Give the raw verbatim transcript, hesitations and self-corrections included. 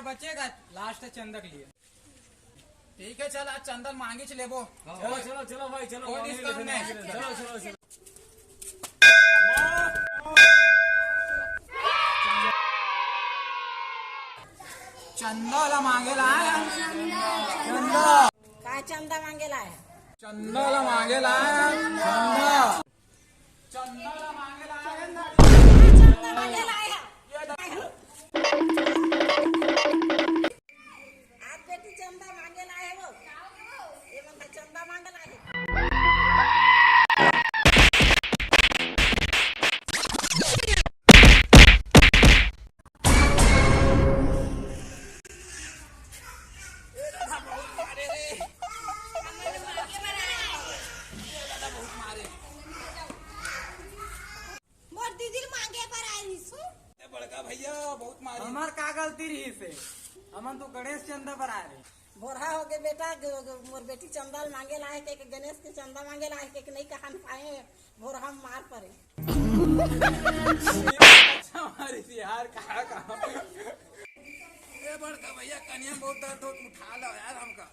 बचेगा लास्ट चंदा के लिए। ठीक है, चल आज चंदा मांगी च लेबो। चलो, चलो, चलो भाई, चलो, कोई मांगी डिस्काउंट लेबो, नहीं। चलो, चलो, चलो। चंदा वाला मांगे ला है। चंदा। का चंदा मांगे ला है? चंदा वाला मांगे ला है। चंदा। चंदा वाला मांगे ला है। चंदा मांगे ला है। आज बेटी चंदा मांगे ला है वो। ये मन तो चंदा मांगे ला है। मोर दीदी ल मांगे बर आए रिहिस हूँ। ए बड़का भैया, बहुत मारे। हमार का गलती रहिस हे? हमन तो गणेश चंदा बर आए रहे। भोरहा हो गे बेटा, ग-, ग-, मोर बेटी चंदा ल मांगे ला हे के, के गणेश के चंदा मांगे ला हे के, के नहीं कहन पाए, भोरहा म मार परे। अच्छा मारिस यार, का, का? ए बड़का भैया, कनिया बहुत दर्द होत, उठा लो यार हमका।